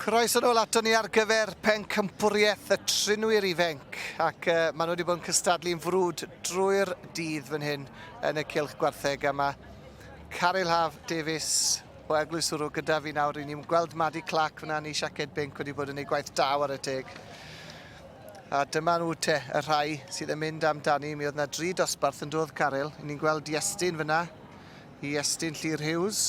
Croeso nôl ato ni ar gyfer pencampwriaeth y trinwyr ifanc ac uh, maen nhw wedi bod yn cystadlu'n frwd drwy'r dydd fan hyn yn y cylch gwartheg a mae Caryl Haf Davies o Eglwys Wrw gyda fi nawr. Ry'n ni'n gweld Maddie Clark fyna yn ei siaced binc wedi bod yn ei gwaith da war y teg. A dyma nhw te, y rhai sydd yn mynd amdani. Mi oedd yna dri dosbarth yn dod, Caryl. Ry'n ni'n gweld Iestyn fyna, Iestyn Llyr Hughes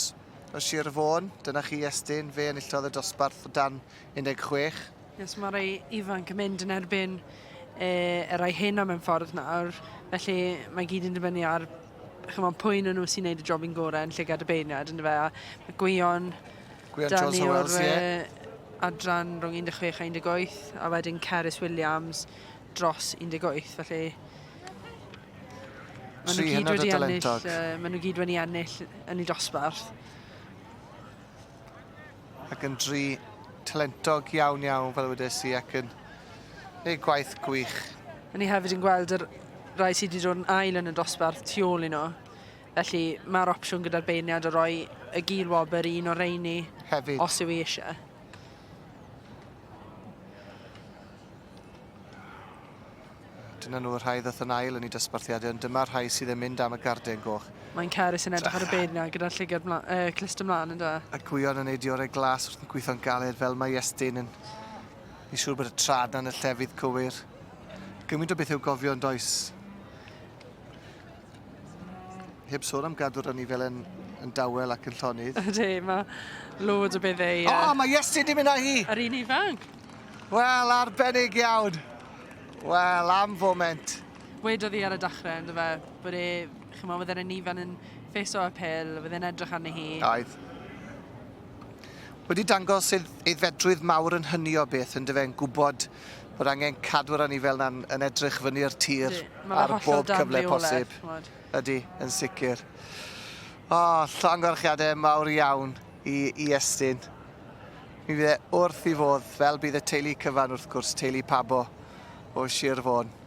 o Sir Fôn. Dyna chi Iestyn, fe enillodd y dosbarth o dan 16. Yes, mae rhai ifanc yn mynd yn erbyn e, y rhai hyn am mewn ffordd nawr, felly mae gyd yn dibynnu ar chymod, pwy yn nhw sy'n neud y jobyn gorau yn llygad y beirniad, ynddo fe? A mae Gwion, Gwion Jones Dani o'r Howells, ie. adran rhwng 16 a 18, a wedyn Cerys Williams dros 18, felly maen nhw gyd wedi ennill, uh, maen nhw gyd wedi ennill yn eu dosbarth. Ac yn dri talentog iawn iawn, fel wedes i, ac yn neud gwaith gwych. O'n i hefyd yn gweld yr rai sydd wedi dod yn ail yn y dosbarth tu ôl i nhw. Felly mae'r opsiwn gyda'r beirniad o roi y gil wobr i un o'r rheini hefyd. Os yw i eisiau. Dyna nhw y rhai ddoth yn ail yn eu dosbarthiadau, ond dyma'r rhai sydd yn mynd am y garden goch. Mae'n Cerys yn edrych ar y beirniad gyda'r llygad mla- uh, clust ymlaen yn dweud. A Gwion yn ei diorau glas wrth yn gweithio'n galed fel mae Iestyn yn ei siŵr bod y trad na'n y llefydd cywir. Gymaint o beth i'w gofio yn does. Heb sôn am gadw'r anifail yn, yn dawel ac yn llonydd. Ydy, mae loads o bethau... O, oh, mae Iestyn di mynd â hi! Yr un ifanc. Wel, arbennig iawn. Wel, am foment. Wedodd hi ar y dechrau, ynddo fe, bod e, chymod, fydde'r anifail yn ffeso uphill, fydde'n edrych arni hi. Oedd. Wedi dangos aeddfedrwydd mawr yn hynny o beth, ynddo fe, yn gwybod bod angen cadw'r anifail na'n yn edrych fyny'r tir ar bob cyfle posib. Ydy, yn sicr. O, llongyfarchiadau mawr iawn i, i Estyn. Mi fydd e wrth i fodd, fel bydd y teulu cyfan wrth gwrs, teulu Pabo o Sir Fôn.